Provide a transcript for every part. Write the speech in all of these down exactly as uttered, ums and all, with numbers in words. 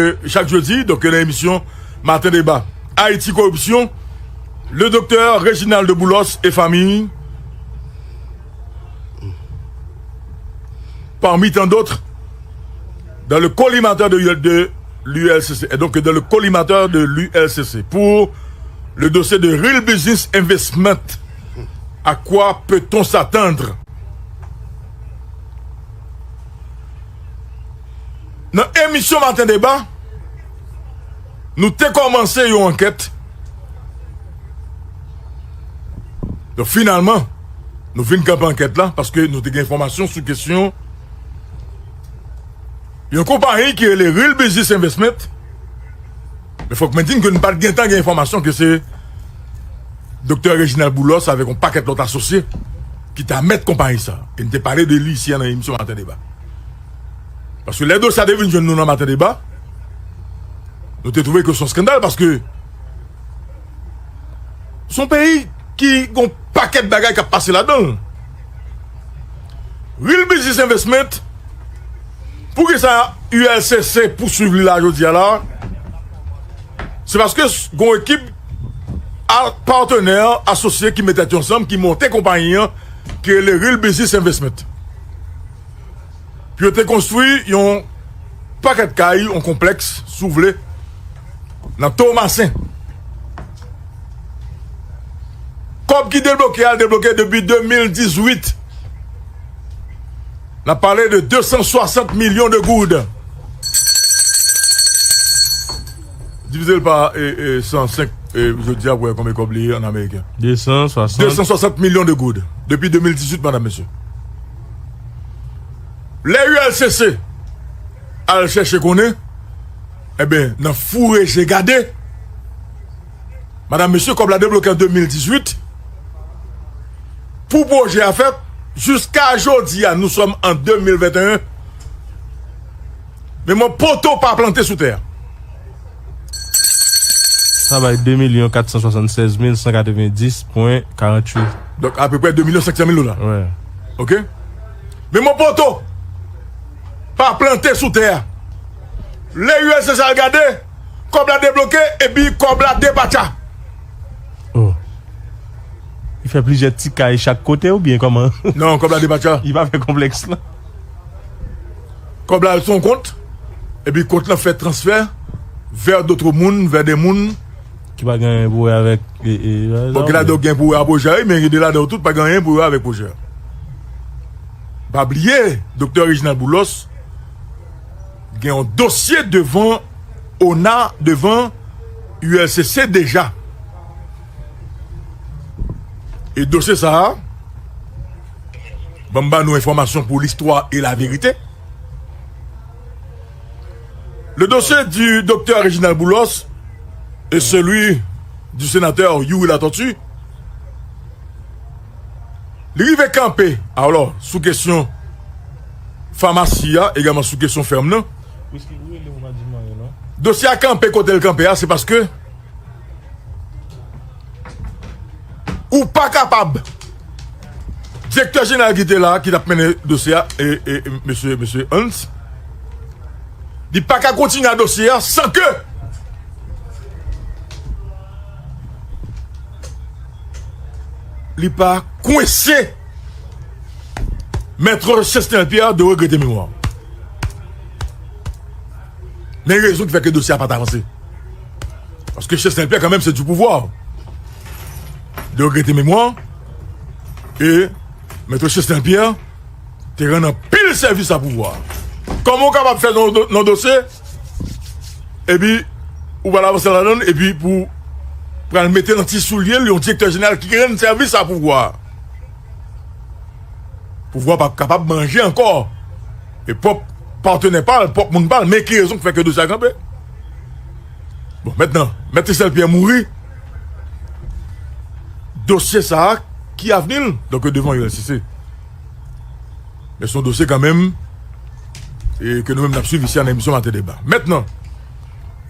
euh, chaque jeudi, donc, dans l'émission Matin Débat. Haïti Corruption, le docteur Réginald Boulos et famille, parmi tant d'autres, dans le collimateur de, de l'U L C C, et donc dans le collimateur de l'U L C C, pour le dossier de Real Business Investment. À quoi peut-on s'attendre? Nan emisyon Maten Deba, nou te kòmanse yon ankèt. Donk, finalman, nou vin kanpe ankèt la paske nou te gen enfòmasyon sou kesyon yon konpayi ki rele Real Business Investment. Men fòk mwen di n ke nou pa t gentan gen enfòmasyon ke se Doktè Reginald Boulos avèk yon pakèt lòt asosye ki ta mèt konpayi sa. E n te pale de li isi a nan emisyon Maten Deba. Paske lè dosye a te vin jwenn nou nan Maten Deba, nou te twouve ke se yon eskandal paske se yon peyi ki gon pakèt bagay k ap pase ladan l. Real Business Investment, poukisa U L C C pouswiv li la jodi a la? Se paske gon ekip a patnè asosye ki met tèt yo ansanm, ki monte konpayi an, ki rele Real Business Investment. Pou yo te konstwi yon pakèt kay, yon konplèks, si w vle, nan Tomasen. Kòb ki debloke a, l debloke depi de mil dizuit. N ap pale de de san swasant milyon de goud. Divize l pa, e, e, san senk, e, jodi a, pou wè konbyen kòb li ye an ameriken. De san swasant. De san swasant milyon de goud. Depi de mil dizuit, madam, mesye. Lè U L C C al chèche konnen, enben, nan foure je gade, madam, mesye, kòb la debloke an de mil dizuit. Pou pwojè a fèt, jiska jodi a, nou sòm an de mil venteyen. Men mwen poto pa plante sou tè a. Sa bay de milyon kat san swasannsèz mil san katrevenndis pwen karanntuit. Donk, apeprè de milyon senk san mil dola. Wi. Oke? Men mwen poto pa plante sou tè a. Lè U L C C al gade, kòb la debloke, epi kòb la depatcha. Oh. Li fè plizyè ti kay chak kote oubyen kòman? Non, kòb la depatcha. Li pa fè konplèks lan. Kòb la al sou yon kont, epi kont lan fè transfè vè dòt moun, vè de moun. Ki pa gen anyen pou wè avèk, e, e, bon, gen ladan yo gen pou wè a pwojè a, wi, men gen de ladan yo tout pa gen anyen pou wè avèk pwojè a. Pa bliye, Doktè Reginald Boulos gen yon dosye devan ona, devan U L C C deja. E dosye sa a, ban m ba nou enfòmasyon pour l'histoire et la vérité. Le dossier du docteur Réginald Boulos et celui du sénateur Youri Latortue, li rive kanpe, alò, sou kesyon famasi a, egalman sou kesyon fèm nan. Whisky, ou rele, ou pa di m anyen, non? Dosye a kanpe kote l kanpe a, se paske ou pa kapab. Direktè jeneral ki te la, ki t ap mennen dosye a, e, e, mesye, mesye Hans, li pa ka kontinye a dosye a san ke li pa kwense Mèt Chesnel Pierre de regrete memwa. Men rezon ki fè ke dosye a pa t avanse. Paske Chesnel Pierre, kanmenm, se du pouvoir. De regrete memwa. E Mèt Chesnel Pierre te rann anpil sèvis a pouvwa. Kòman w kapab fè nan, nan dosye, epi ou pral avanse ladan l, epi pou pral mete nan ti soulye l yon direktè jeneral ki rann sèvis a pouvwa. Pouvwa p ap kapab manje ankò. E pwòp patnè pa l, pwòp moun pa l, men ki rezon k fè ke dosye a kanpe? Bon, mentnan, Mèt Chesnel Pierre mouri. Dosye sa a, ki avni l? Donk, devan U L C C. Men se yon dosye kanmenm, e ke nou menm n ap swiv isi a nan emisyon Maten Deba. Mentnan,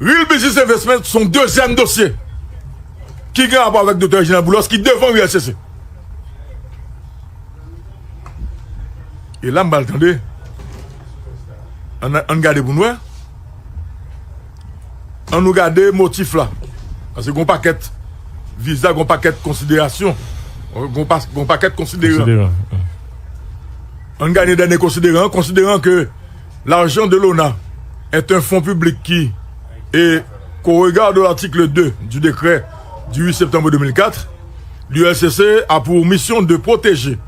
Real Business Investment se yon dezyèm dosye ki gen rapò avèk Doktè Reginald Boulos ki devan U L C C. E la, m pral tande. Ann, ann gade pou n wè. ann nou gade motif la. Paske gon pakèt viza, gon pakèt konsiderasyon, gon, pa, gon pakèt konsideran. Konsideran. Ann gade dènye konsideran, konsideran ke l'argent de l'ONA est un fonds public qui, et qu'au regard de l'article deux du décret du huit septembre deux mille quatre, l'U L C C a pour mission de protéger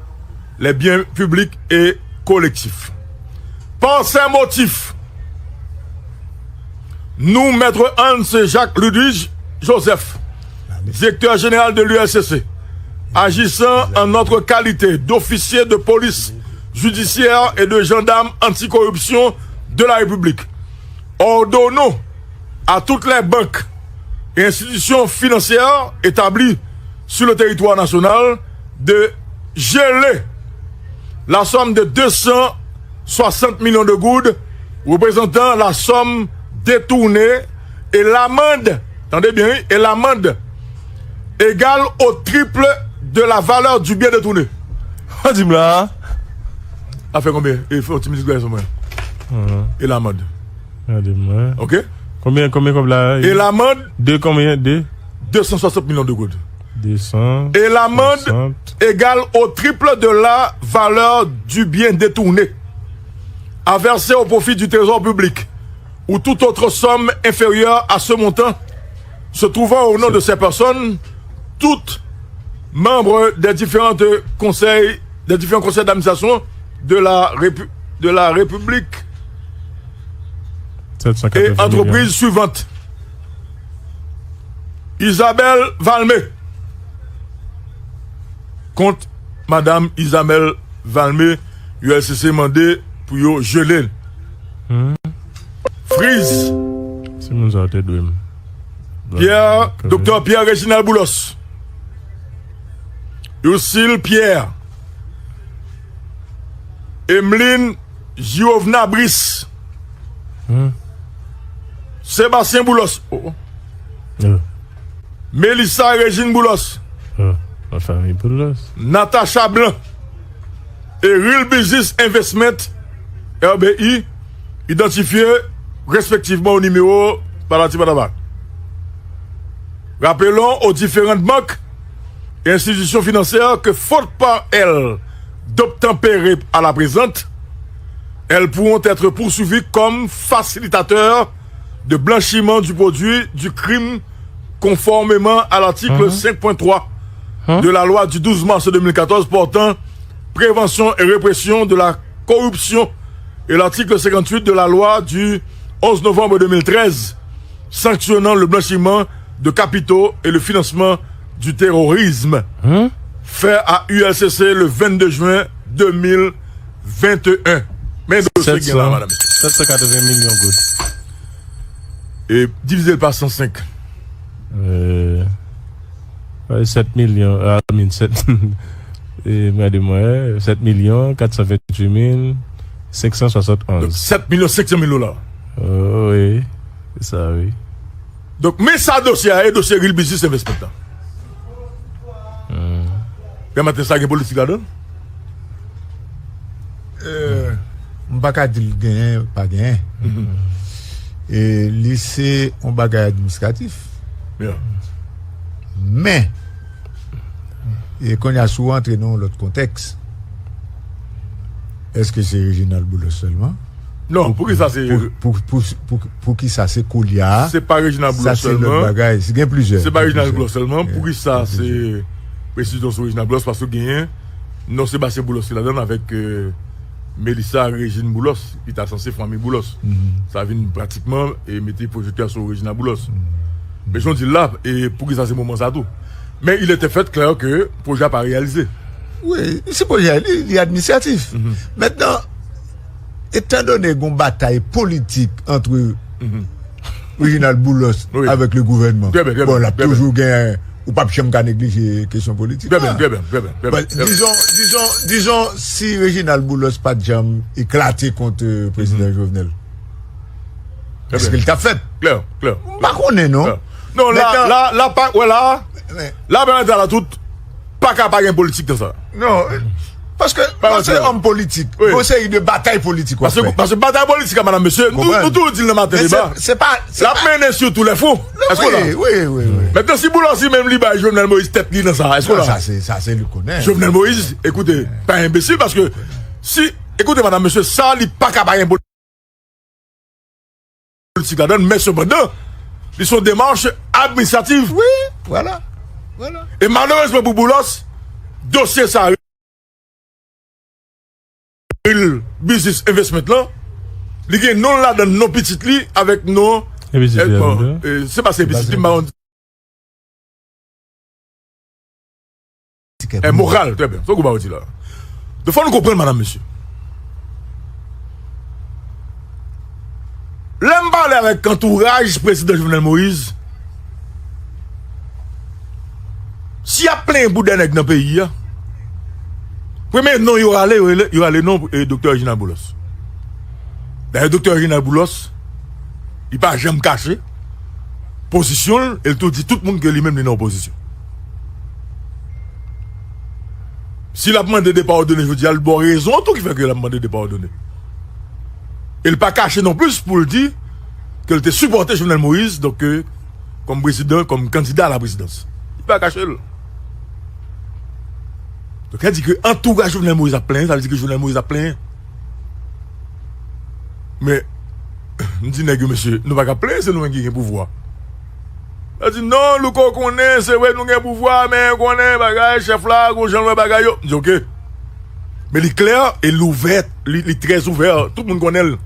les biens publics et collectifs. Par ces motifs, nous, Maître Hans Jacques Ludwig Joseph, directeur général de l'U L C C, agissant en notre qualité d'officier de police judiciaire et de gendarme anticorruption de la République, ordonnons à toutes les banques et institutions financières établies sur le territoire national de geler la somme de deux cent soixante millions de goud, représentant la somme détournée et l'amende, tendez bien, oui, et l'amende égale au triple de la valeur du bien détourné. An di m la. A fè konbyen? E fè yon ti mizik sou mwen. Mhm. E l'amende. Gade mwen. Ok? Konbyen, konbyen kòb la? E l'amende? De konbyen? De? Deux cent soixante millions de goud. Deux cent soixante. Et l'amende égale au triple de la valeur du bien détourné, à verser au profit du trésor public ou toute autre somme inférieure à ce montant, se trouvant au nom de ces personnes, toutes membres des différents conseils, des différents conseils d'administration de la Répu-, de la République et entreprises suivantes. Isabelle Valmé. Kont Madam Isabelle Valmé, U L C C mande pou yo jele l. Hmm. Freeze. Si moun sa yo te dwe m. Pierre, Doktè Pierre Reginald Boulos. Ursule Pierre. Emeline Giovna Brice. Hmm. Sébastien Boulos. Oh, oh. Oh. Melissa Régine Boulos. Oh, la famille Boulos. Natacha Blanc. E Real Business Investment, R B I, idantifye respektivman o nimewo patati patata. Rappelons aux différentes banques et institutions financières que, faute par elles d'obtempérer à la présente, elles pourront être poursuivies comme facilitateurs de blanchiment du produit du crime, conformément à l'article cinq point trois de la loi du douze mars deux mille quatorze portant prévention et répression de la corruption et l'article cinquante-huit de la loi du onze novembre deux mille treize sanctionnant le blanchiment de capitaux et le financement du terrorisme, fait à U L C C le vingt-deux juin deux mille vingt et un. Men dosye gen la, madam. Sèt san katreven milyon goud. E divize l pa san senk. Euh, ouais, sèt milyon, ah, I mean, sèt, e, gade mwen, sèt milyon kat san venntuit mil senk san swasantonz. Donk, sèt milyon senk san mil dola. Oh, wi, se sa, wi. Donk, men sa dosye a ye, dosye Real Business Investment la. Hmm. Pè Maten, sa gen politik ladan l? Euh, m pa ka di l genyen, pa genyen. Mhm. E li se yon bagay administratif. Yeah. Men, e kounye a, si w antre nan yon lòt kontèks, èske se Reginald Boulos sèlman? Non, pou ki sa se pou, pou, pou, pou, pou ki sa se koulye a? Se pa Reginald Boulos sèlman. Sa se lòt bagay. Si gen plizyè. Se pa Reginald Boulos sèlman. Pou ki sa se presizyon sou Reginald Boulos? Paske genyen non Sébastien Boulos ki ladan l avèk, euh, Melissa Régine Boulos, ki ta sanse fanmi Boulos. Mhm. Sa vin pratikman e mete pwojèktè sou Reginald Boulos. Mhm. Men jan w di l la, e pou ki sa se moman sa tou? Men il était fait clair que pwojè a pa reyalize. Wi, si pwojè a, li, li administratif. Mhm. Mentnan, etandone gon batay politik ant Reginald Boulos avèk le gouvènman, bon, l ap toujou gen, ou p ap janm ka neglije kesyon politik la. Trè byen, trè byen, trè byen, trè byen. Dizon, dizon, dizon, si Reginald Boulos pa t janm eklate kont, euh, prezidan Jovenel, èske l t ap fèt? Klè, klè. M pa konnen, non. Non, la, la, la, pa, wè la, la, Bernard la tout, pa ka pa gen politik nan sa. Non. Paske lè w se òm politik, wi, gon seri de batay politik w ap fè. Paske batay politik a, madanm, mesye, nou toujou di l nan maten deba, l ap mennen sur tous les fronts. Èske w la? Wi, wi, wi. Mentnan, si Boulos li menm li bay Jovenel Moïse tèt li nan sa, èske w la? Sa se, sa se li konnen. Jovenel Moïse, ekoute, pa enbesil, paske si, ekoute, madanm, mesye, sa li pa ka bay enbesil. Politik ladan, men sepandan, li se yon demach administrativ. Wi, vwala, vwala. E malerezman pou Boulos, dosye sa, Real Business Investment lan, li gen non l ladan, non pitit li, avèk non, e, bon, e, se pa se pitit li, m pa konn. Moral, trè byen. Se yon gwo bagay w di la. Donk, fò nou konprann, madanm, mesye. Lè m pale avèk antouraj prezidan Jovenel Moïse, si y ap plenyen boudè nèg nan peyi a, premye non yo rale, yo rale, yo rale non, e, Doktè Reginald Boulos. Dayè, Doktè Reginald Boulos, li pa janm kache pozisyon l, e l tou di tout moun ke li menm li nan opozisyon. Si l ap mande depa òdone jodi a, l ba w rezon tou ki fè ke l ap mande depa òdone. E l pa kache non plis pou l di ke l te sipòte Jovenel Moïse, donk, ke kòm prezidan, kòm kandida a la prezidans. Li pa kache l. Donk, sa di ke antouraj Jovenel Moïse ap plenyen, sa vle di ke Jovenel Moïse ap plenyen. Men, m di nèg yo, mesye, nou pa ka plenyen, se nou menm ki gen pouvwa. Yo di, non, Louko, konnen, se vre, nou gen pouvwa, men konnen, bagay, chèf la, gon jan l wè bagay yo. M di, oke. Men li klè, e l ouvè, li, li trè ouvè, tout moun konnen l.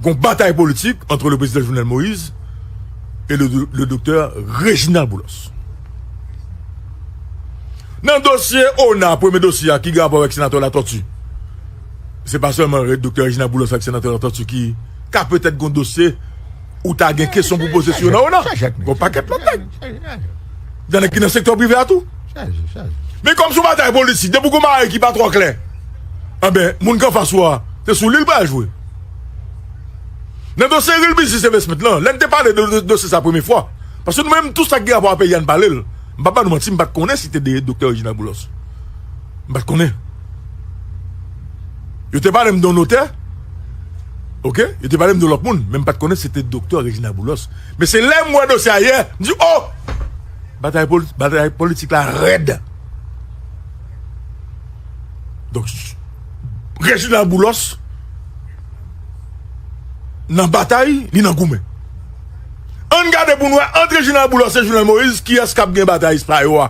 Gon batay politik entre le président Jovenel Moïse et le, le docteur Reginald Boulos. Nan dosye ona, premye dosye a ki gen rapò avèk senatè Latortue, se pa sèlman Re-, Doktè Reginald Boulos ak senatè Latortue ki ka petèt gon dosye ou ta gen kesyon pou poze sou yo nan ona. Gon pakèt lòt nèg. Gen nèg ki nan sektè prive a tou. Men kòm se yon batay politik, depi w gon bagay ki pa twò klè, anben, moun k anfas ou a, se sou li l pral jwe. Nan dosye Real Business Investment lan, lè n te pale de, de dosye sa premye fwa, paske nou menm, tout sa ki gen rapò a peyi a, n pale l. M p ap ba nou manti, m pa t konnen si te de Doktè Reginald Boulos. M pa t konnen. Yo te pale m de yon notè, oke? Yo te pale m de lòt moun, men m pa t konnen si te Doktè Reginald Boulos. Men se lè m wè dosye a yè, m di, oh! Batay poli-, batay politik la rèd. Donk, Reginald Boulos, nan batay, li nan goumen. Ann gade pou n wè, ant Reginald Boulos e Jovenel Moïse, kiyès k ap gen batay sa yo a?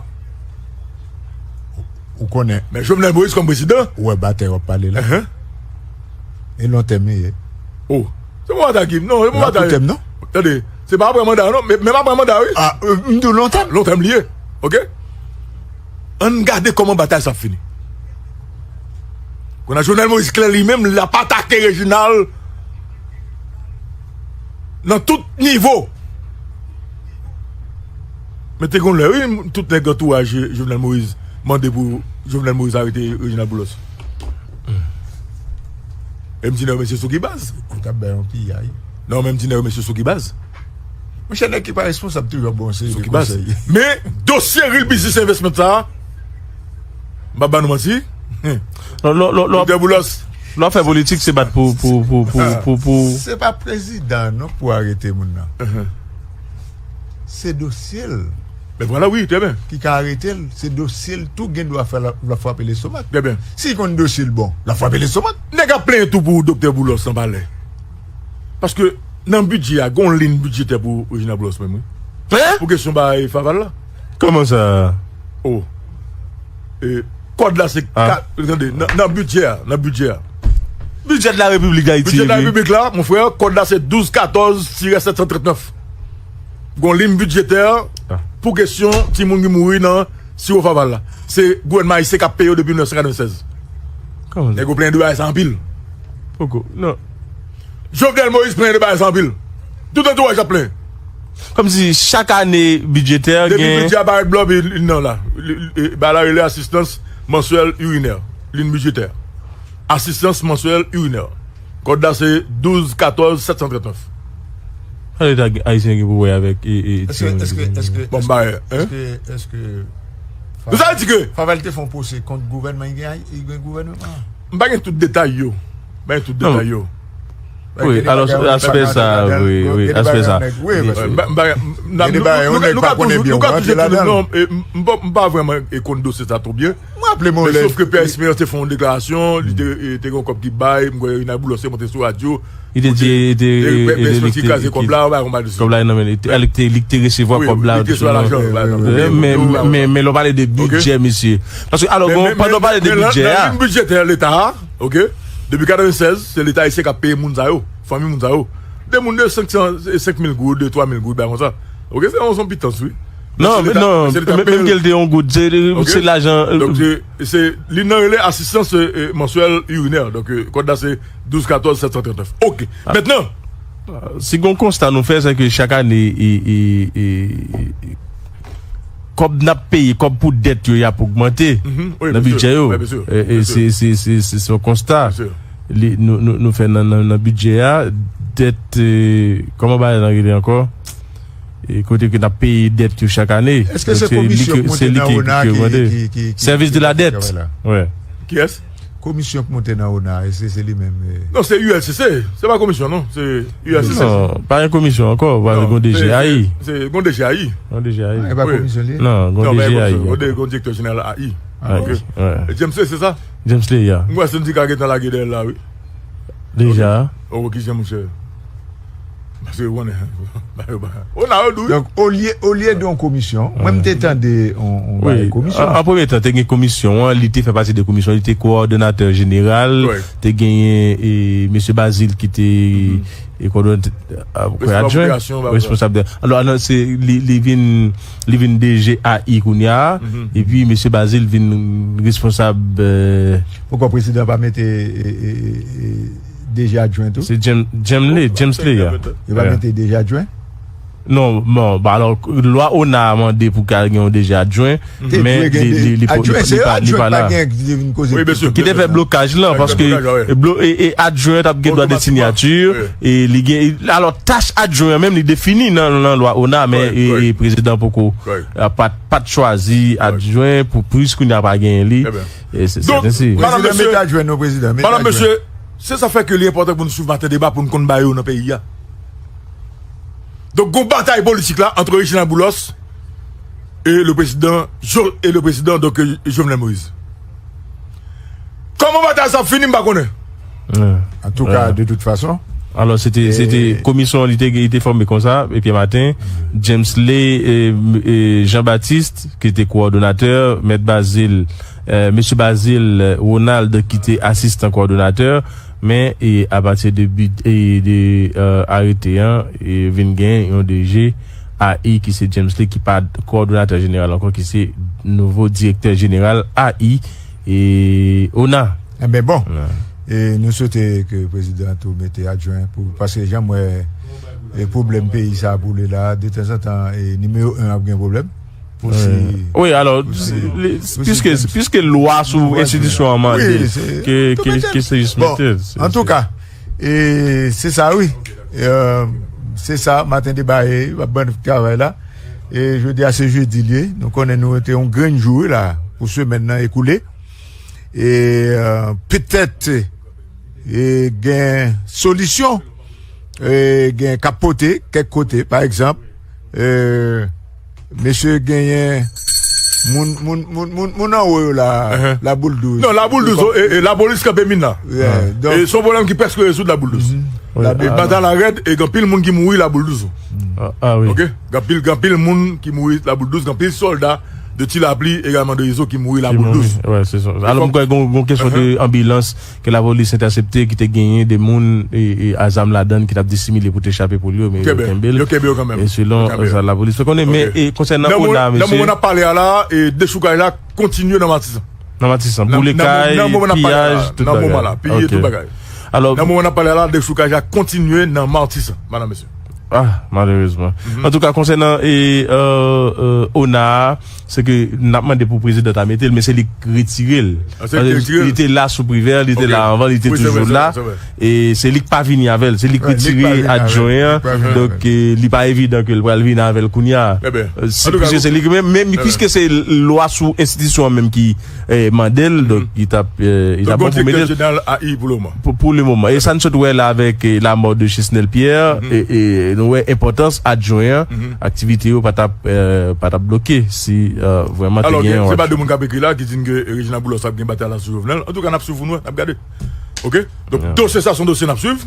Ou konnen. Men Jovenel Moïse kòm prezidan. Ou wè batay w ap pale la? Enhen. E long tèm li ye. Oh. Se pa batay ki, non, se pa batay. Long tèm, non? Tande, se pa apre manda, non, men, men apre manda, wi. Ah, euh, m di w long tèm. Long tèm li ye. Oke? Ann gade kòman batay sa ap fini. Kounye a Jovenel Moïse klè li menm, l ap atake Reginald nan tout nivo. Men te gon lè, wi, tout nèg antouraj Jovenel Moïse mande pou Jovenel Moïse arete Reginald Boulos. E m di nèg yo, mesye, sou ki baz? Ou t ap bay yon piyay. Non, men m di nèg yo, mesye, sou ki baz? Monchè, nèg ki pa responsab toujou ap ba w yon seri de konsèy. Sou ki baz? Men dosye Real Business Investment sa a, m p ap ba nou manti. Lò, lò, lò, lò, Doktè Boulos. Lè w ap fè politik, se bat pou, pou, pou, pou, pou, pou. Se pa prezidan an non pou arete moun nan. Se dosye l. Men vwala, wi, trè byen. Ki ka arete l, se dosye l tou gen dwa fè l ap, l ap frape lestomak. Trè byen. Si l konn dosye l bon, l ap frape lestomak. Nèg ap plenyen tou pou Doktè Boulos nan palè. Paske nan bidjè a, gen yon liy bidjetè pou Reginald Boulos menm, wi. Hein? Pou kesyon bay Faval la. Kòman sa? Oh. E, kòd la se kat, tande, nan, nan bidjè a, nan bidjè a. Bidjè de la Repiblik Dayiti, wi. Bidjè de la Repiblik la, mon frè, kòd la se douz katòz tirè sèt san trant nèf. Gon liy bidjetè pou kesyon timoun ki mouri nan siwo Faval la. Se gouvènman ayisyen k ap peye yo depi mil nèf san katrevennsèz. Kòman sa? Nèg yo plenyen de bagay sa anpil. Poko, non. Jovenel Moïse plenyen de bagay sa anpil. Tout antouraj ap plenyen. Kòmsi chak ane bidjetè gen. Depi bidjè a parèt blo, li, li nan la. Li, li, bagay la rele asistans mansyèl irinè. Liy bidjetè. Asistans mansyèl irinè. Kòd la se douz katòz sèt san trant nèf. Sa Leta ayisyen gen pou wè avèk, e, e, timoun ki mouri? Bon, bagay, hein? Èske, èske Nou sa di ke Favel te fè yon pwosè kont gouvènman, li gen, li gen gouvènman. M pa gen tout detay yo. M pa gen tout detay yo. Wi, alò, aspè sa, wi, wi, aspè sa. M pa, m pa, nou ka toujou, nou ka toujou, non, m pa vrèman konn dosye sa twò byen. Mwen raple mwen lè. Sof ke Pierre Espérance te fè yon deklarasyon, li te, te gen yon kòb ki bay, m kwè Rinald Boulos te monte sou radyo. Li te di, li te, li te, li te kraze kòb la, ou pa konn dosye. Kòb la nan men li, li te, li te resevwa kòb la. Li te resevwa lajan. Men, men, men lè w pale de bidjè, mesye. Paske, alò, bon, pandan w pale de bidjè a. Nan liy bidjetè Leta a, oke? Depi katrevennsèz, se Leta ayisyen k ap peye moun sa yo, fanmi moun sa yo. De moun de senk san, senk mil goud, twa mil goud, bagay konsa. Oke, se yon, se yon pitans, wi. Non, men non, menm ke l te yon goud, se, se lajan. Donk, se, se, li nan rele asistans, eh, mansyèl irinè. Donk, eh, kòd la se douz katòz sèt san trannèf. Oke. Mentnan, si gon konsta nou fè, se ke chak ane, e, e, e, e, kòb n ap peye, kòb pou dèt yo, y ap ogmante nan bidjè yo. E, e, se, se, se, se, se yon konsta. Li, nou, nou, nou fè nan, nan, nan bidjè a, dèt, e, kòman bagay lan rele ankò? E kote ke n ap peye dèt yo chak ane. Èske se komisyon k monte nan ona ki, ki, ki, ki, sèvis de la dèt. Kiyès? Komisyon k monte nan ona, èske se li menm? Non, se U L C C. Se pa komisyon, non. Se U L C C. Non, pa gen komisyon ankò. Gon D G A I. Se, se, gon D G A I. Gon D G A I. E pa komisyon li ye? Non, gon D G A I. Gon direktè jeneral A I. A, ok. James Lay, se sa? James Lay, ya. M kwè sendika gentan lage dèyè l la, wi. Deja. Oh, ki jan, monchè? Paske ou konnen, bagay yo pa, ona yo dou, wi. Donk, olye, olye de yon komisyon, mwen, m te tande yon, yon bagay komisyon. An, an premye tan, te gen komisyon an, li te fè pati de komisyon, li te kowòdonatè jeneral, te genyen, e, mesye Bazil ki te, e, kowòdonatè, a, adjwen, responsab de. Alò, alò, se, li, li vin, li vin D G A I kounye a, epi mesye Bazil vin responsab, e, Poukò prezidan pa mete, e, e, e, e, D G adjwen tou? Se James, James Lay, James Lay, ya. Yo pa mete D G adjwen? Non, bon, ba, alò, lwa ona a mande pou ka gen yon D G adjwen, men li, li, li, li pa la. Ki te fè blokaj lan, paske blo-, e, e adjwen t ap gen dwa de sinyati, e li gen, alò, tach adjwen an menm, li defini nan, nan lwa ona, men, e, e prezidan poko, a, pa t, pa t chwazi adjwen pou plis kounye a pa genyen li. E se, se, se, se. Prezidan mete adjwen, non, prezidan mete adjwen. Mesye, se sa fè ke li enpòtan pou nou swiv Maten Deba pou nou konn bagay yo nan peyi a. Donk, gon batay politik la ant Reginald Boulos e le président Jo-, e le président, donk, Jovenel Moïse. Kòman batay sa ap fini, m pa konnen. Antouka, de tout fason. Alò, se te, se te komisyon, li te, li te fòme konsa, epi maten, James Lay, e, e, Jean Baptiste, ki te kowòdonatè, Mèt Bazil, e, mesye Bazil, e, Ronald, ki te asistan kowòdonatè, men, e, apati de bid-, e, de, e, arete an, e, vin gen yon D G A I ki se James Lay, ki pa kowòdonatè jeneral ankò, ki se nouvo direktè jeneral A I, e, ona. Enben, bon. E nou swete ke prezidan tou mete adjwen pou, paske jan m wè, e, pwoblèm peyi sa boule la, detanzantan, e, nimewo en ap gen pwoblèm. Wi, alò, piske, piske lwa sou enstitisyon an mande ke, ke, ke se jis mete. Antouka, e, se sa, wi. E, se sa, Maten Deba ye, w ap ban travay la. E jodi a se jedi l ye. Nou konnen nou te yon grenn jou, wi, la, pou semèn nan ekoule. E, e, petèt, e, gen solisyon, e, gen k ap pote kèk kote, pa egzanp, e, mesye genyen moun, moun, moun, moun, moun anwo yo la, Laboul douz. Non, Laboul douz, e, e, lapolis kanpe min la. E se yon pwoblèm ki prèske rezoud Laboul douz. E batay la rèd, e gen anpil moun ki mouri Laboul douz. A, a, wi. Oke? Gen anpil, gen anpil moun ki mouri Laboul douz, gen anpil sòlda de Ti Lapli, egalman de Izo ki mouri Laboul douz. Alò, m kwè gon, gon kesyon de anbilans ke lapolis entèsepte, ki te genyen de moun, e, e, a zam ladan l ki t ap disimile pou te chape poul yo, men yo kenbe l. Yo kenbe yo kanmenm. E selon sa lapolis fè konnen, men, e, konsènan ona, mesye. Nan moman n ap pale a la, e, dechoukaj la kontinye nan Matisan. Nan Matisan, boule kay, piyaj, tout bagay. Nan moman la, piye tout bagay. Alò, nan moman n ap pale a la, dechoukaj la kontinye nan Matisan, madam, mesye. Ah, malerezman. Antouka, konsènan e, euh, euh, ona a, se ke n ap mande pou prezidan ta mete l, men se li k retire l. Li te la sou Privè, li te la anvan, li te toujou la. E se li k pa vini avè l, se li k retire adjwen an. Donk, e, li pa evidan ke l pral vini avè l kounye a. Piske se li k menm, men piske se lwa sou enstitisyon an menm ki e, mande l, donk, li t ap, e, li t ap bon pou mete l pou, pou le moman. E sa n sot wè la avèk, e, lanmò de Chesnel Pierre, e, e, nou wè enpòtans adjwen an, aktivite yo pa t ap, e, pa t ap bloke si, e, vrèman te gen yon. Se pa de moun k ap ekri la ki di n ke Reginald Boulos ap gen batay la sou Jovenel. Antouka, n ap swiv pou n wè, n ap gade. Oke? Donk, dosye sa, se yon dosye n ap swiv.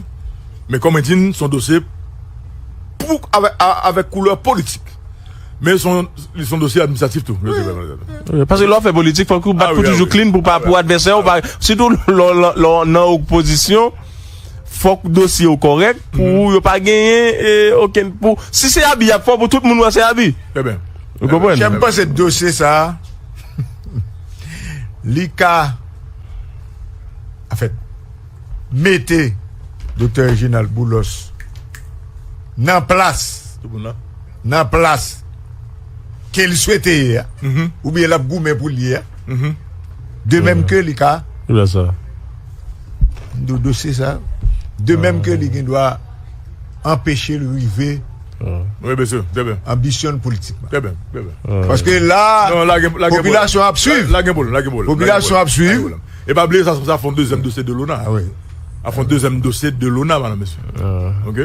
Men kòm mwen di n, se yon dosye pou, avèk, a, avèk koulè politik. Men se yon, se yon dosye administratif tou. Wi, paske lè w fè politik, fòk ou bat pou toujou clean pou pa pou advèsè w, sitou lè w nan opozisyon, fòk dosye w kòrèk pou yo pa genyen, e, okenn, pou, si se abi y ap fè, pou tout moun wè se abi. Ou konprann? Chè, m panse dosye sa a, li ka, anfèt, mete Doktè Reginald Boulos nan plas, nan plas ke li swete ye a, oubyen l ap goumen pou l ye a, de menm ke li ka, do dosye sa, de menm ke li gen dwa anpeche l rive anbisyon l politikman. Paske la, popilasyon ap swiv. Popilasyon ap swiv. E pa bliye sa, sa fè yon dezyèm dosye de lona. Sa fè yon dezyèm dosye de lona, madanm, mesye. Oke?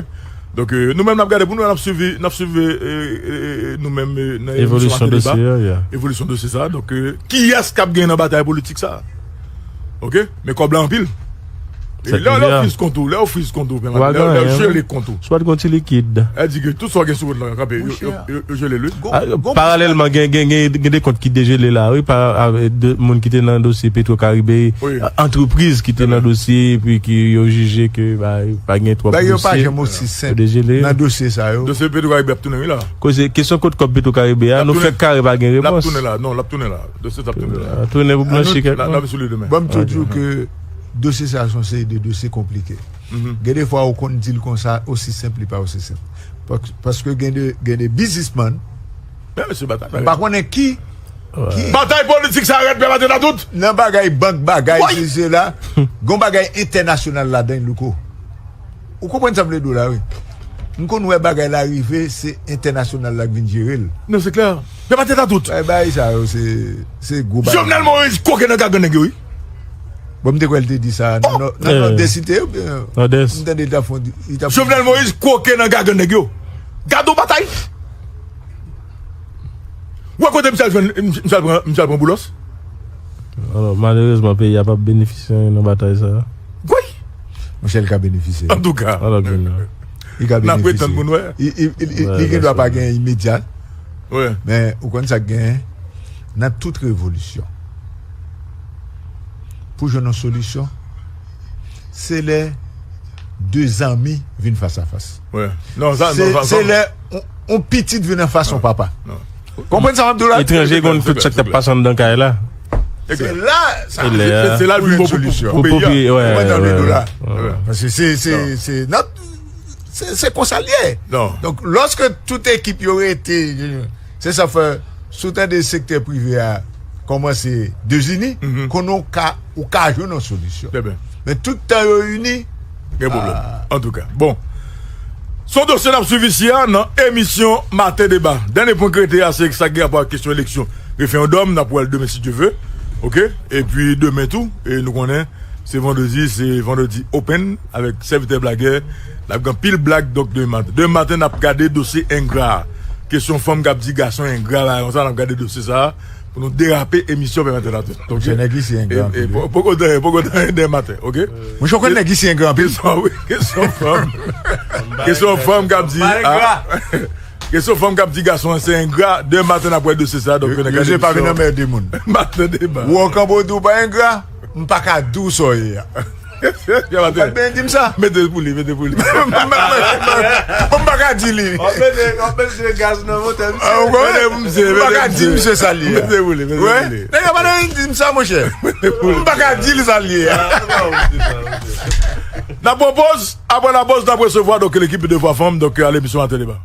Donk, e, nou menm, n ap gade pou nou, n ap swiv, n ap swiv, e, e, e, nou menm, e, nan emisyon Maten Deba. Evolisyon dosye sa. Donk, e, kiyès k ap genyen nan batay politik sa? Oke? Men kòb la anpil. E lè, lè w friz kont ou, lè w friz kont ou, lè w jele kont ou. Swa t gon ti likid. Sa di ke tout sa w gen sou kont la kanpe, yo, yo, yo, yo jele l, wi. Paralèlman, gen, gen, gen, gen de kont ki dejele la, wi, pa, avèk de moun ki te nan dosye Petro Caribe, antrepriz ki te nan dosye, epi ki yo jije ke, ba, pa gen twòp dosye. Yo pa janm osi senp nan dosye sa yo. Dosye Petro Caribe ap tounen, wi, la. Koze, kesyon kot kòb Petro Caribe a, nou fèk kare pa gen repons. L ap tounen la, non, l ap tounen la. Dosye sa ap tounen la. Tounen pou blanchi kèk moun. N ap sou li demen. Bon, m tou di w ke dosye sa a se yon seri de dosye konplike. Gen de fwa ou konn di l konsa, osi senp, li pa osi senp. Pas-, paske gen de, gen de biznismann, men mesye batay, m pa konnen ki, ki batay politik sa rèd, pè maten nan tout. Nan bagay bank, bagay, sesi, sela, gon bagay entènasyonal ladan l, Louko. Ou konprann sa m vle di w la, wi. M konn wè bagay la rive, se entènasyonal la k vin jere l. Non, se klè. Pè maten nan tout. Bay, bay sa yo, se, se gwo bagay. Jovenel Moïse koke nan gagann nèg yo, wi. Bon, m te kwè l te di sa nan Nò-, nan Nòdès li te ye, oubyen m tande li t ap fè yon di-, li t ap Jovenel Moïse koke nan gagann nèg yo. Gade yon batay. Ou wè kote misye al jwenn, misye al pran, misye al pran Boulos? Alò, malerezman, peyi a p ap benefisye anyen nan batay sa a. Wi! Monchè, li ka benefisye. Antouka. Alò, li ka benefisye. N ap ret tann pou n wè. Li, li, li, li gen dwa pa gen imedya. Men, ou konn sa k genyen? Nan tout revolisyon, pou jwenn yon solisyon, se lè de zanmi vin fas a fas. Se lè yon, yon pitit vin anfas yon papa. Konprann sa m ap di w la? Etranje konn tout sa k t ap pase anndan kay la. Se la, sa, se la pou jwenn solisyon. Pou peyi a, wi. Paske se, se, se, se konsa l ye. Donk, lòske tout ekip yo rete, se sa fè, si w tande sektè prive a kòmanse dezini, konnen w ka, ou ka jwenn yon solisyon. Men tout tan yo ini, gen pwoblèm. Antouka, bon. Se yon dosye n ap swiv isi a nan emisyon Maten Deba. Dènye pwen k rete a, se sa k gen rapò ak kesyon eleksyon referandòm. N ap wè l demen, si Dye ve. Oke? Epi demen tou, e nou konnen, se vandredi, se vandredi open avèk sèvitè blagè. N ap gen anpil blag, donk, demen maten. Demen maten, n ap gade dosye engra a. Kesyon fanm k ap di gason engra, bagay konsa, n ap gade dosye sa a pou nou derape emisyon pèmèt la tou. Donk, se nèg isi engra anpil, wi. Poko, poko, poko demen maten, oke? Monchè, ou konn nèg isi engra anpil. Kesyon, wi, kesyon fanm. Kesyon fanm k ap di, a, kesyon fanm k ap di gason an se engra, demen maten n ap wè dosye sa a, donk, yo pa vin anmède moun. Maten Deba. Ou ankanbo di w pa engra? M pa ka di w sa w ye a. Ou pa t benyen di m sa. Mete pou li, mete pou li. Bon, m pa ka di li. W ap mete, w ap mete gaz nan motè misye. Mete pou misye, m pa ka di misye sa li ye a. Mete pou li, mete pou li. Nèg la pa t anyen di m sa, monchè. M pa ka di li sa li ye a. N ap pran poz, apre lapoz, n ap resevwa, donk, lekip de Vwa Fanm, donk, a lemisyon Maten Deba.